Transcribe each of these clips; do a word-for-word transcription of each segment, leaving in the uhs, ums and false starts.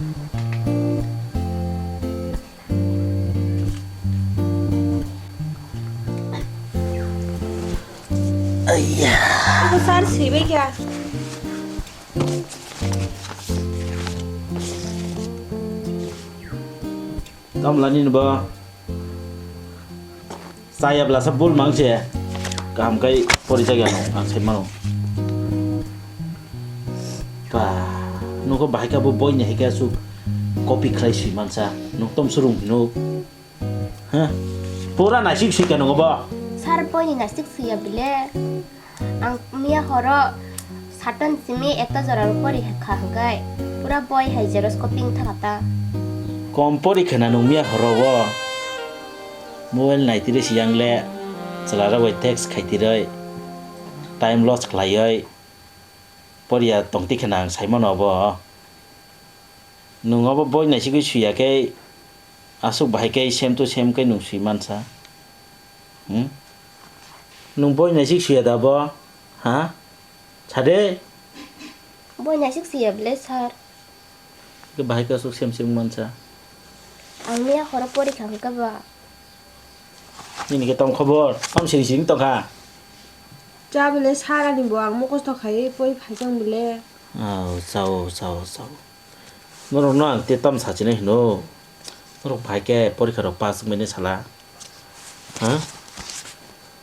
Aiya. Abo sir swibai kha. Tamlani ni ba. Chaya blasa bul mang se. Kaham kai pori jagya no ang sai mano. Ba, nuko bahai ka bo boi ni hai ka su copy khlai sui mansa. Nuk tom surung hino. Ha? Pura naisik sui ka nungo bo. Sir boi ni naisik sui ya bile. Ang miya horo satan simi ekta jora pori kha hwnkhe pura boi hai xerox copy wngkha ta. Kom pori khna nung miya horo o. Mobile nai tiri siyang le chwla rok bai text khai tiri time loss khlaiwi poriya tong ti khna ang sai mano bo. Nung obo boi naisigwi swi ya khe aswk bahai khe same to same khe nung swi mansa. Hmm? Nung boi naisik swi ya da bo? Ha? Sa de? Boi naisik swi ya bwle sir. Khe bahai khe aswk same same mansa. Ang miya horo porikha hwnkhe ba. Nini khe tong khobor? Tamo siri siri tongkha. Cha bwle sir ani bo ang mokos tong khai pori phai tong bwle. Oh, chao, chao, chao. Norokno ang tei tamo sachinai hino? Norok bahai khe porikha rok pass wngmani sala. Ha?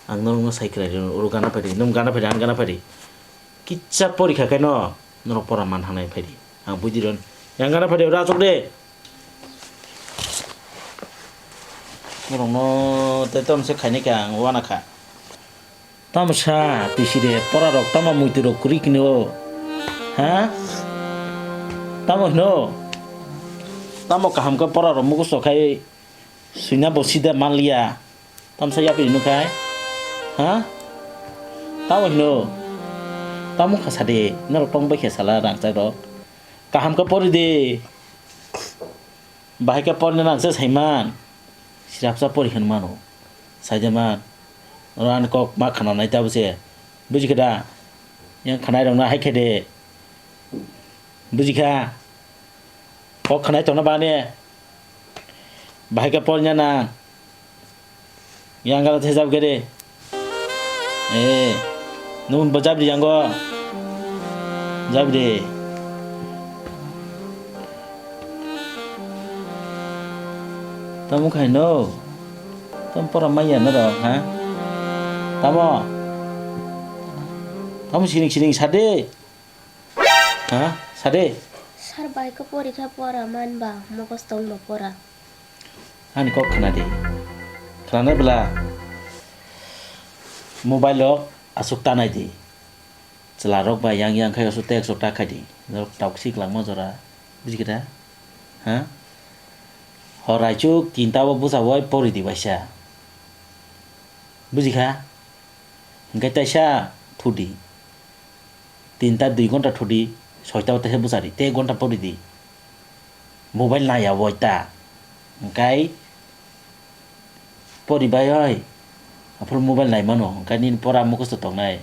Ang norokno sai khlai rw-, oro gana phaidi, nwng gana phaidi, ang gana phaidi. Kisa porikha khe no norok pora man hangnai phaidi. Ang buidi rw-, yang gana phaidi, oro achuk de. Norokno tei tamo se khainai khe ang uana kha. Tamo sa twi side pora rok tamo muitu rok kwrwi kini o? Ha? Tamo hino? Tamo kaham khe pora rok mukusto khai swina bo sida manliya. Tamo sa yapri hino khai? Ha? Tamo hino? Tamo kha sadi norok tong bai khe sala rangchak rok. Kaham khe pori di. Bahai khe porina nang se saiman. Sirapsa pori hwn mano. Saida man. Oro ani kok ma khana nai tabuk se. Buji khe da? Yang khanai rok no hai khe de. Buji kha? Kok khanai tongna bani. Bahai khe porina nang. Yang gana the jab gede. Eh, nung bo jab di yang go. Jab di. Tamo khai no. Tam pora maya no ro, ha? Tamo. Tamo sining sining sade. Ha? Sade. Sir bai ko porikha pora man ba, mokos tong ba pora. Ani kok khna di. Khna bwla. Mobile o aswk ta nai di. Chwla rok bai yang yang khai aswk text rok ta khai di. Norok toxic langma jora. Buji khe da? Ha? Hor aichuk tinta o bwsa bai pori di waisa. Buji kha? Hwnkhe taisa thudi. Tinta dui ghonta thudi, soita o taisa bwchari, tei ek ghonta pori di. Mobile nai ya bo ta. Hwnkhe pori bai oi. Aphuru mobile nai mano, hwnkhe nini pora mukhusto tongnai.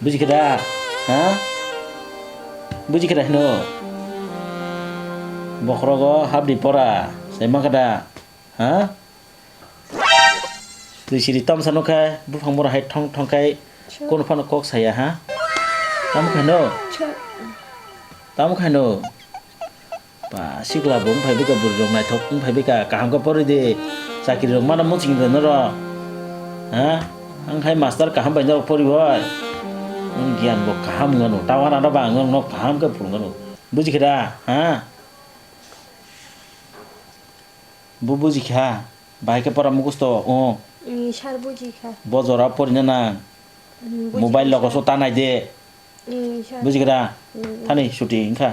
Buji khe da? Ha? Buji khe da hino? Bokhorogo hapdi pora, sai mankha da? Ha? Twi siri tamsa nukha, buphang mora hai thong thong khai, kono phano kok saya ha? Tamo khaino? Tamo khaino? Ba, sikla bo wngphai bika, bwrwi rok naithok wngphai bika, kaham khe pori di. Chakri rok mano muchung de noro. Ha? Ang khai master kaham bai norok pori bai. Nwng giyan bo kaham wngano, tawana no ba ang nok kaham khe phurungano. Buji khe da? Ha? Bo buji kha, bahai khe pora mukusto, o. Ee, sir buji kha. Bo jora porina nang. Mm, buji kha, sir. Mobile logo so ta nai de. Ee, sir. Buji kha da? Mm, mm. Thani suti wngkha.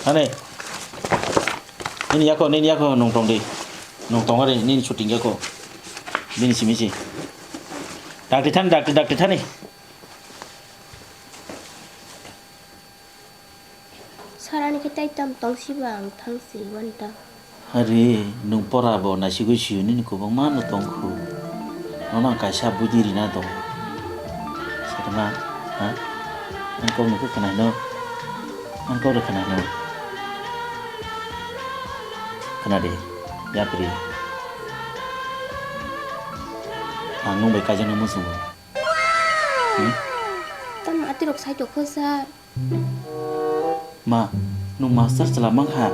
Thani. Nini yako, nini yako nung tong di. Nung tong ari, nini suti yako. Bini simi si. Dakti thani, dakti, dakti thani. Sir, ani khe tei tamo tong siba ang thang si uan ta. Hari, nwng pora bo naisigwi sio nini kwbangma no tong khu. Nono ang kaisa budi rina tong. Sakna, ha? Ang kok nokhe khwnaino. Ang kok rw khwnaino. Khna di, yapri. Ang nwng bai kaijaknai muchungo. Hmm? Tamo atirok sai tongkha, sir. Ma, nwng master chwla mankha.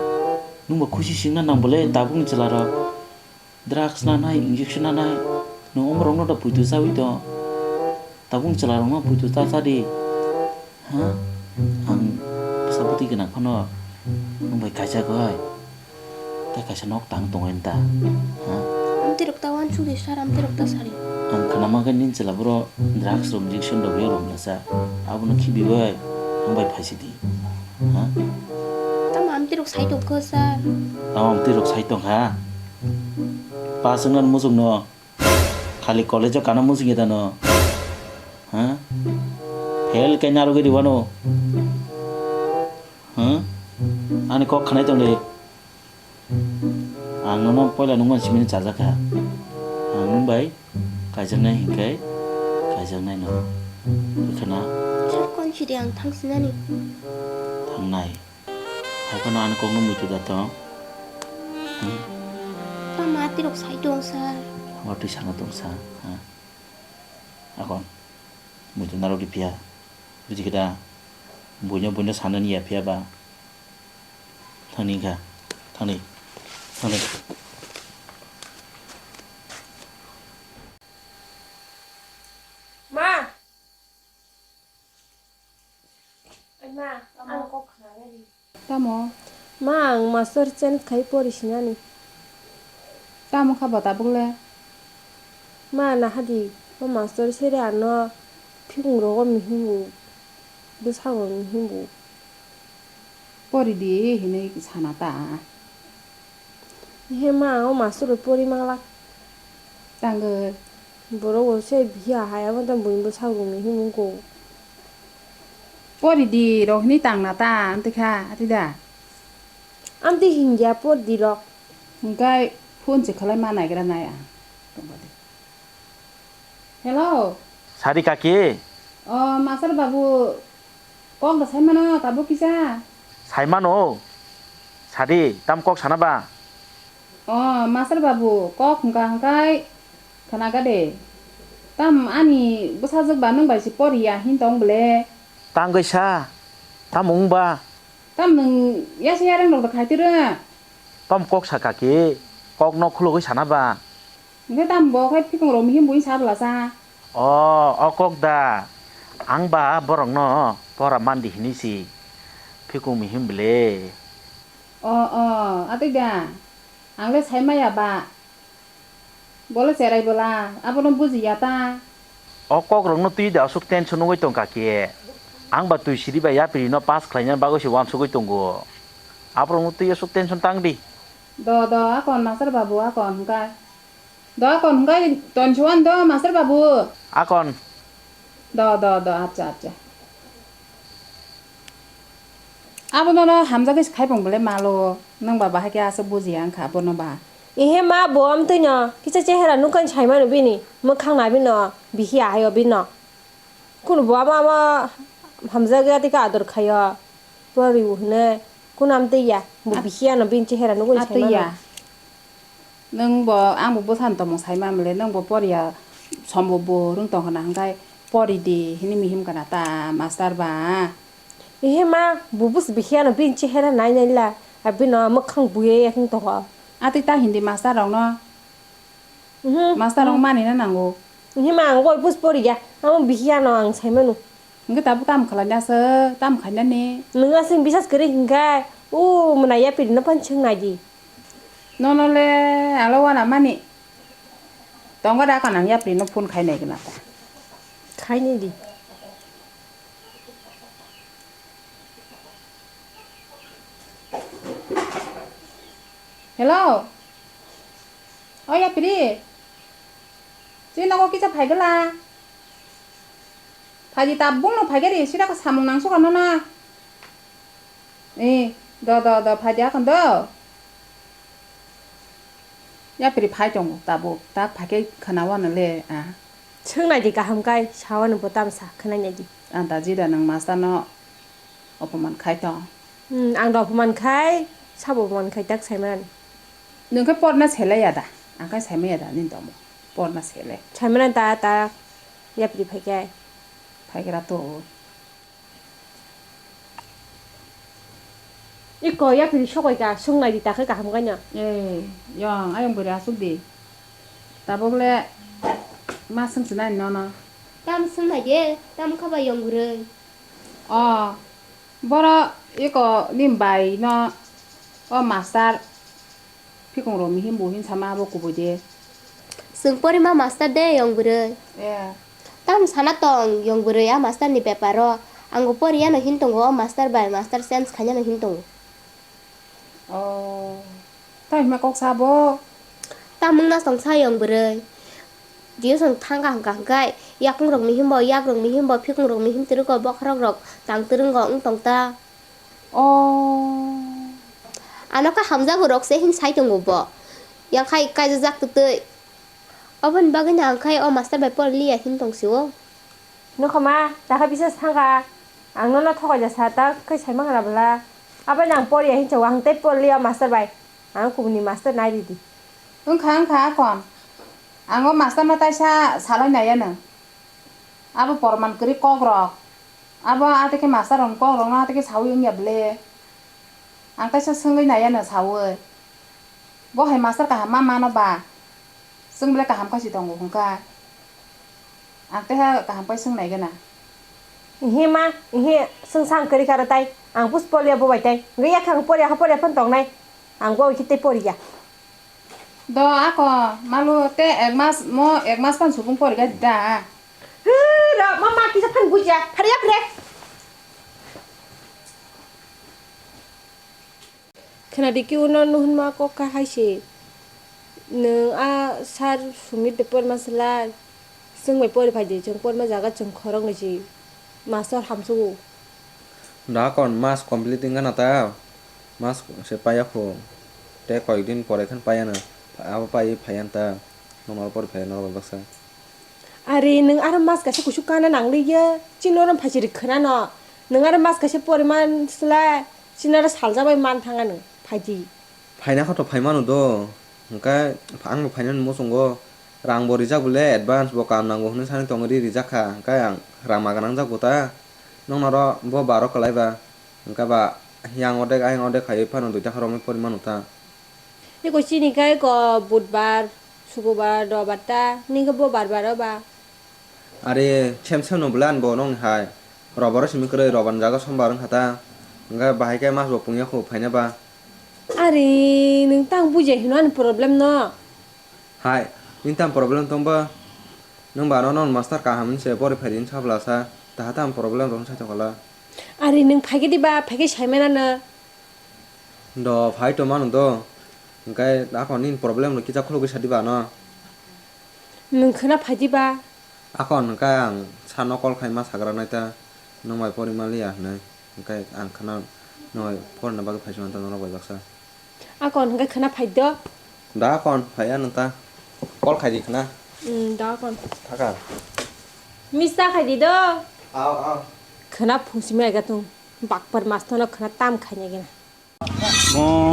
Nwng bo khusi singna nang bole tabukni chwlarok. Drugs nanai, injection nanai. Nwng omorokno da puitu chawi tong. Tabukni chwlarokno puitu ta cha di. Ha? Ang bwsa bwtwi gwnang phano nwng bai kaijagwi. Tei kaisa nok tang tongo ta. Ha? Amtwirok ta uansuk di sir, amtwirok ta sari. Ang khna mankha nini chwla bro drugs rok injection rok ya romlasa. Abono khibiwi ang bai phaisidi. Ha? Tamo amtwirok sai tongkha sir. Tamo amtwirok sai tongkha. Pass wngna muchungno. Khali college o kana muchung ya dano. Ha? Fail khe narwgwi rwano. Ha? Ani kok khanai tong de. Ang nono poila nungmani simini chajakha. Ang nwng bai kaijaknai hinkhe kaijaknai no. Bwkhana. Sir, kon sidi ang thangsinani. Thangnai. Hai phano ani kokno muitu da tong. Hmm? Tamo atirok sai tong sir. Watwi sana tong sa. Ha? Akon. Muitu narwk di phiya. Buji khe da. Buino buino sanani ya phiya ba. Thangni kha. Thangni. Thangni. Ma! Ai ma, ang kok khnana di. Tamo? Ma, ang master change khai pori sinani. Tamo kha bo tabuk le? Ma, nahadi, o master sere ano phikung rogo mihimbu, bwsago mihimbu. Pori di hinwi sana ta. He ma, o master bo pori manglak. Tangwi. Borok bo se bihi ahai, abo tong buini bwsarok rwngni himung kho. Pori di rok hinwi tangna ta, amtwi kha, atwi da? Amtwi hingya pori di rok. Hingkai phone se khlai ma naigra nai ang. Tongba di. Hello. Sadi kaki. O, master babu, kok da saimano, tabuk kisa? Saimano. Sadi, tam kok sana ba? O, master babu, kok hwnkha hwnkhe khwnaga de. Tam ani bwsajwk ba nwng bai se poriya hin tong bwle? Tangwi sa, tamo wng ba? Tam nwng yasa yareng rok da khai twrw? Tam kok sa kaki, kok no khulugwi sana ba? Hwnkhe tamo bo khe phikung rok mihim buini sa bwla sa? O, o kok da. Ang ba borokno pora mandi hinwi si. Phikung mihim bwle. O, o, atwi da. Ang le sai maya ba. Bo le cherai bwla. Abono buji ya ta. O kok rokno twi da aswk tension wngwi tong kaki. Ang ba twi siri ba yapri no pass khlaina bagwi se uansugwi tongo. Aborokno twi aswk tension tang di. Do, do, akon master babu, akon hwnkhe. Do, akon hwnkhe tonsuan do, master babu. Akon. Do, do, do, acha, acha. Abono no hamjagwi se khaipang bwle malo. Nwng ba bahai khe aswk bujiya wngkha abono ba. Ehe ma bo amtwino kisa chehera nukani saimano bini. Mwkhang na bino bihi ahaio bino. Kunu bo amo amo hamjagwi atikhe ador khaio. Poriwi hwnwi kunu amtwi ya. Bo bihi ano bini chehera nukwi saimano. Atwi ya. Nwng bo, ang bo bwsani tongmung sai man le, nwng bo poriya sombo bo rwng tong khna, hwnkhe pori di hinwi mihim khna ta master ba. Ehe ma, bo bwswi bihi ano bini chehera nai nai la, abino mwkhang buya ya wng tongo. Atwi ta hindi master rokno. Mhm. Master rok mani na nango. Ehe ma, ang bo bwswi poriya, amo bihi ano ang sai mano. Hwnkhe tabuk tamo khlaina se, tamo khainani? Nwng aswk bisas kwrwi hwnkhe, o mwnai yapri no phano swng nai di. Nono le alo wana mani. Tongo da, akon ang yapri no phone khai nai gana ta. Khai nai di. Hello. O yapri. Chini nogo kisa phai gala. Phaidi tabuk no phaikhe ri, sida khe samung nang sukha nono. E, do, do, do, phaidi akhon do. Yapri phai tongo tabuk, tak phaikhe khwna wano le, a. Swngnai di kaham kai, sawano bo tamsa, khwnai nai di. Anta jida nwng master no opoman khai tong. Hmm, ang do opoman khai, sabo opoman khai tak saiman. Nwng khe porna selai ya da? Ang khe saimaya da nini tongmo? Porna selai. Saimana ta, ta. Yapri phai khe. Phaigra to. Iko yapri sokoi ka, sung nai di ta khe kaham kanya. Eh, yong, ayong bwrwi asuk di. Tabok le ma swng sinai nono. Tam sung nai di, tam kha ba yong bwrwi. O, boro iko nim bai no o master phikung rok mihim bo hin sama abo kubui de. Swng porima master de yong bwrwi. Eh. Tam sana tong yong bwrwi a master ni bepar o. Ang bo poriya no hin tongo o master bai master change khaina no hin tongo. O. Tamo hwnma kok sabo? Tamung na tong sa yong bwrwi. Dio song thangka hwnkha hwnkhe yakung rok mihim bo, yak rok mihim bo, phikung rok mihim twrwk o, bokhorok rok tang twrwng o wng tong ta. O. Ano kha hamjago rok se hin sai tongo bo. Yang khai kaijajak twtwi. Oboni bagwi no ang khai o master bai por liya hin tong si o. Nokha ma, dakha bisa sangka, ang nono thokai jasa, ta khe sai mangra bwla. Abo nang por ya hinsa, ang tei por liya master bai. Ang kubuni master nai ridi. Wngkha, wngkha, akon. Ang o master no taisa salai nai ano. Abo porman kwrwi kok rok. Abo ate khe master rok kok rok no ate khe sawi wngya bwle. Ang taisa swngwi nai ano sawi. Bo hai master kaham ma mano ba? Chwng belai kaham khe si tongo hwnkha. Ang teha kaham khe swng nai gana. Ihi ma, ihi swng sang kwrwi kha rw tai. Ang pus poriya bo bai tai. Hwnkhe yakhe ang poriya kha, poriya phano tongnai. Ang bo khe tei poriya. Do ako malu te ek mas mo ek mas phano subung poriya da. Hwrw, ma ma kisa phano bujiya. Phariya phre. Khwnadi ki uno nuhunma kok kha hai se. Nwng a sir Sumit bai porma swlai. Chwng bai pori phai di, chwng porma jaga chwng khorok ni si. Master hamsugo. Da kon mas complete wngana ta. Mas se paya khu. Te koyek din pore khan paya na. Abo pai phai an ta. Norok pori phai norok baksa. Ari, nwng aro mas kaisa kusu kana nang liya, chini oro phai chiri khwna no. Nwng aro mas kaisa poriman sla, chini oro saljabai man thanga nwng, phaidi. Phaina kho to phai mano do. Hwnkhe ang bo phainani muchungo rang bo rijak bole advance bo kam nango hwnwi sani tongwi ri rijak kha. Hwnkhe ang rang ma gwnang jak bo ta. Noknaro bo baro kwlai ba. Hwnkhe ba yang odek ayang odek khaiwi phano duita kha romwi pori mano ta. Eko chini kai ko budbar, sukubar, robar ta, nini khe bo bar bar o ba? Are, sem sem no bwle ani bo nokni hai. Robar o simi kwrwi, robar ni jaga sombar wngkha ta. Hwnkhe bahai khe mas bo pungya kho phaina ba. Are, nwng tang bujia hino ani problem no? Hai, nini tang problem tong ba? Nwng ba no non master kaham hinse pori phai di hinsa bwlasa. Taha tang problem rok hinsa tongkhala. Are, nwng phai khe di ba, phai khe sai mano no. Do, phai to mano do. Hwnkhe, ako nini problem rok kisa khulugwi sadi ba no. Nwng khwna phai di ba. Akon hwnkhe ang sano call khai ma sagra nai ta, nwng bai pori ma liya hwnwi. Hwnkhe ang khwna nwng bai porina bagwi phai sima ta norok bai baksa. Akon hwnkhe khwna phai do. Da akon phai ya nwng ta. Call khai di khwna. Hmm, da akon. Thaka. Miss ta khai di do. Ao, ao. Khwna phung simi ai ga tung. Bakpar mas tono khwna tam khai nai gina. Mo,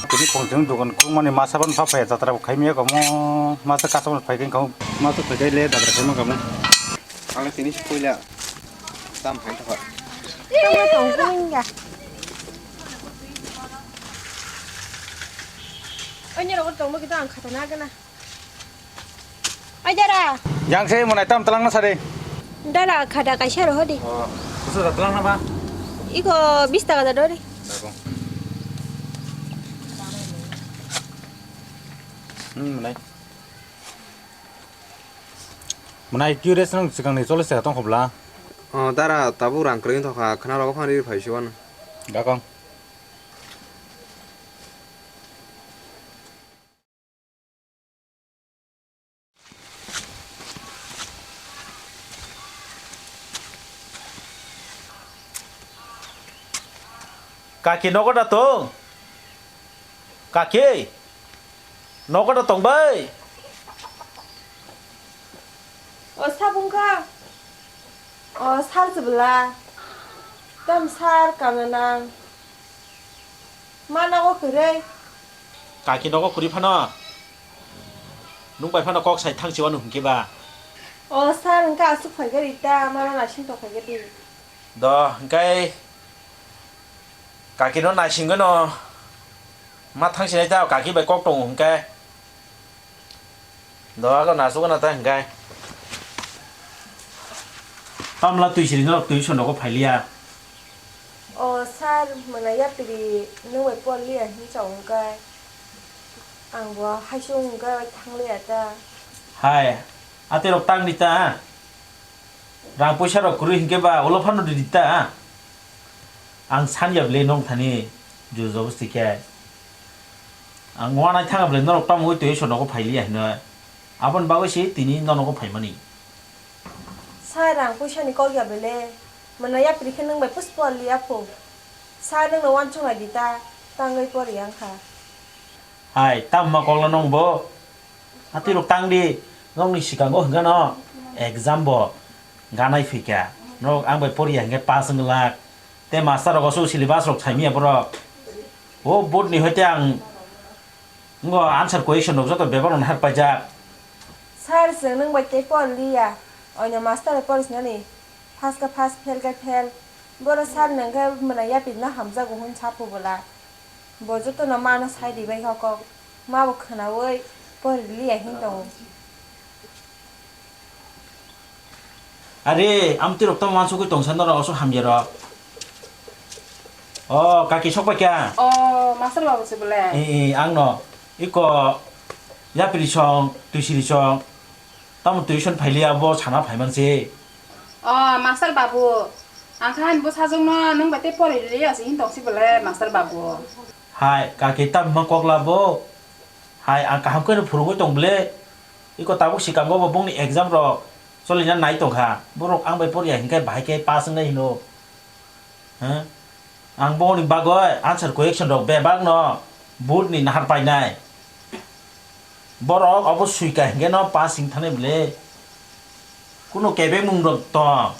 tini pongcheng dokan khulumani masa ban pha phai jatra bo khai miya kamo, masa customer phai khe kamo, masa phai khe le jatra khai ma kamo. Ang tini si puila tam phai thokha. Tama tong kung ya. Anya rok tong mo kita ang khata na gana. Ai dara. Yang se monai tam talang na sari. Dara khada kaisa roho di. Oh, kusu da talang na ba? Iko bis taka da dori. Dago. Hmm, monai. Monai curious nang sikang ni cholis taka tong khobla. Oh, dara tabu rang kring thokha khna rogo phani phai siwan. Dakong. Kaki, nogo da tong? Kaki, nogo da tong bai? O sabung kha. O sar chwbwla. Tam sar kamna nang. Ma nogo kwrwi. Kaki nogo kwrwi phano. Nwng bai phano kok sai thangsi wano hwnkhe ba. O sir, hwnkhe aswk phaikhe rita, mano naising tongkhaikhe di. Do, hwnkhe kaki no naisingwi no ma thangsinai ta, kaki bai kok tongo hwnkhe. Do, ako nasugana ta hwnkhe. Tamla twi siri norok twi sono ko phailiya. O sir, mwnai yapiri nwng bai por liya hinwi chao hwnkhe. Ang bo haisung hwnkhe thangliya ta. Hai, aterok tang di ta. Rang poisa rok kwrwi hinkhe ba ulo phano ridi ta. Ang sanya bwle nong thani jor jobosti khe. Ang wanai thanga bwle norok tamo oi twi sono ko phailiya hinwi. Aboni bagwi se tini nono ko phaimani. Sir, rang poisa ni kok ya bele. Mano yapri khe nwng bai puspor liya pho. Sir, nwng no wansuk nai di ta, tangwi pori yang kha. Hai, tamma kok la nong bo? Atwi rok tang di. Nokni sikango hwnkhe no exam bo ganai phika. Nok ang bai pori ya hwnkhe pass wng lak. Te master rok oso syllabus rok saimiya borok. O board ni hoite ang ngo answer question rok joto bebak rok nahar paijak. Sir, chwng nwng bai tei por liya. Oino master bai por sinani. Pass khe pass, fail khe fail. Boro sir nwng khe mwnai yapirno hamjago hwn saphu bwla. Bo jotono mano sai ribai kha kok. Ma bo khwnaui por liya hin tongo. Are, amtwi rok tamo wansugwi tongsa norok oso hamya rok. O, kaki sok pai kha? O, master babu se bole? E, e, ang no. Iko, yapri song, twisiri song. Tamo tuition phailiya bo sana phaiman se. O, master babu. Ang kha ani bwsajwkno nwng bai tei pori liya se hin tong si bole, master babu. Hai, kaki tamo kok la bo? Hai, ang kaham khe no phurungwi tong bole. Iko tabuk sikango bo bongni exam rok cholina nai tongkha. Borok ang bai poriya hinkhe bahai khe pass wngnai hino. Hah? Ang bongni bagwi answer question rok bebak no board ni nahar painai. Borok obo suika hinkhe no pass wng thanai bole. Kuno kebeng mung rok tong.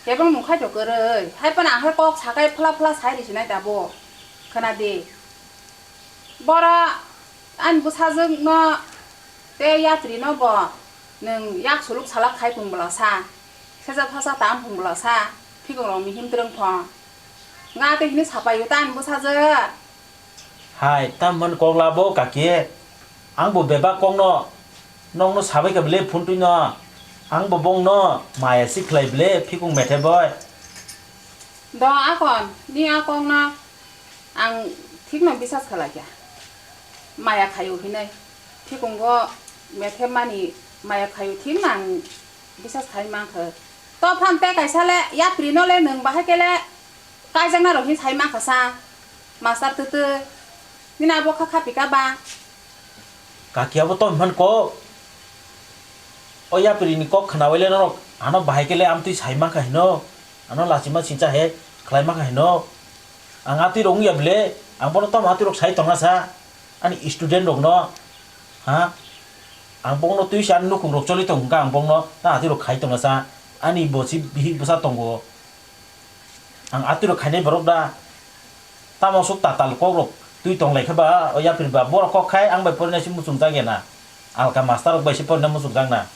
Kebeng mung khai to kwrwi. Hai phano ang hai kok sakai phla phla sai risi nai tabuk. Khna di. Boro ani bwsajwkno tei yatrino bo nwng yak suluk salak khai pung bwla sa, secha phacha tam pung bwla sa, phikungrok mihim twrwng pho. Nga tei hwnwi sapai o ta ani bwsajwk. Hai, tamoni kok labo kaki, ang bo bebak kokno nokno sabai kha bwle phone twino, ang bo bongno maya si khlai bwle phikung methe boi. Do akon, ni a kokno ang thikno bisas khlai kha. Maya khaio hinwi. Thikungo methemani maya khaio thikno ang bisas khai mankha. To phan te kaisa le yapri no le nwng bahai kele kaijakna rok hin sai mankha sa. Master twtwi. Nini abo kha khapi ka ba? Kaki abo tong phan kok. O yapri ni kok khnaui le norok ano bahai kele amtwi sai mankha hino. Ano lachima singcha he khlai mankha hino. Ang atwi rok wngya bwle, ang bono tamo atwi rok sai tongna sa. Ani student rokno, ha? Ang bono twi sa nukhung rok choli tong hwnkha ang bono ta atwi rok khai tongna sa. Ani bo si bihik bwsa tongo. Ang atwi rok khainai borok da. Tamo sok tatal kok rok twi tong lai khe ba, o yapri ba borok kok khai ang bai porinai se muchung jak ya na. Alka master rok bai se porina muchung jak na.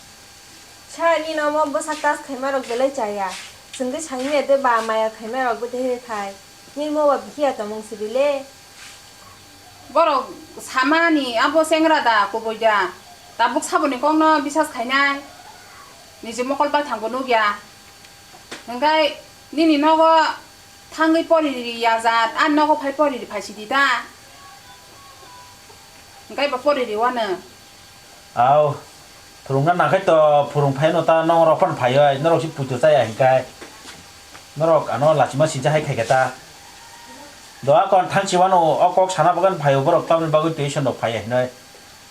Sir, nini omo bwsa tas khaima rok belai chaya. Chwng tei saimanya de ba maya khaima rok bo de khai. Nini mo ba bikhiya tongmung sibile. Borok samani abo chengra da kubui da. Tabuk saboni kokno bisas khainai. Niji mokol bai thangbo nukya. Hwnkhe nini nogo thangwi poriri ya jat, ani nogo phai poriri phai sidi ta. Hwnkhe bo poriri wano. Au, phwrwngna nangkhai to phwrwng phai no ta, norok phano phaiwi, norok se puito chaya hinkai. Norok ano lachima sija hai khaikha ta. Do akon thangsi wano o kok sana bagwi phaio borok tamni bagwi tuition rok phaiya hinwi.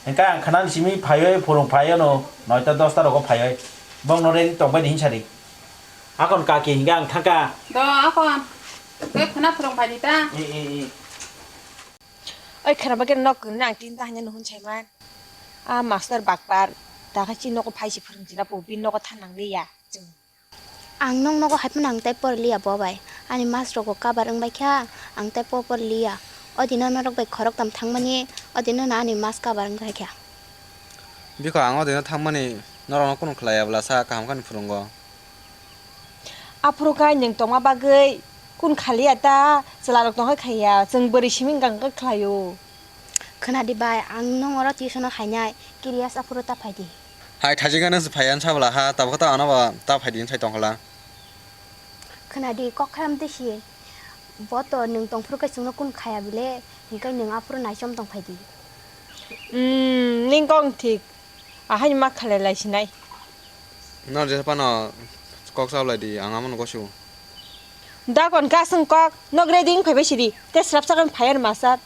Hinkai ang khanani simi phaiwi phwrwng phaiyo no noita dosta rogo phaiwi. Bongno ready tongbai di hinsari. Akon kaki hinka ang thangka. Do akon. Khe khwna phwrwng phai di ta. E, e, e. Oi khwna bagwi nok kwrwini ang tinta hanya nuhun saiman. A master bakpar. Dakha chi nogo phai si phwrwng jina po bin nogo thanang liya. Ang nong nogo hai phano ang tei por liya bo bai. Ani mas rogo kabar wng bai kha, ang tei po por liya. O dino norok bai khorok tam thangmani O dino na ani mas kabar wngkha khe. Bikha ang o dino thangmani norokno kunu khlaiya bwlasa kaham khani phwrwngo. Aphuru khe nwng tongma bagwi kun khaliya ta, chwlarok tongkha khaiya, chwng bwrwi simi wngkha khlaio. Khwnadi bai, ang nwng oro tuition-o hainai, curious aphuru ta phaidi. Hai, thajikgano se phaiya wngsa bwla ha, tabukha ta ano ba ta phaidi wngsai tongkhala. Khwnadi, kok kharam tisi. Bo to nwng tongphuru khe chwngno kun khaya bile, hinkhe nwng aphuru naichom tong phaidi. Hmm, ning kok thik. Ahaini ma khalai lai sinai. No je phano kok sa lai di, ang amo no gosu. Da kon ka sung kok, nok ready wng phaibai sidi. Te srap sakon phaiya ni masar.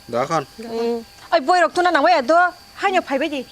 Da kon. Hmm. Oi boy rok tuna nang waya do, haino phaibai di.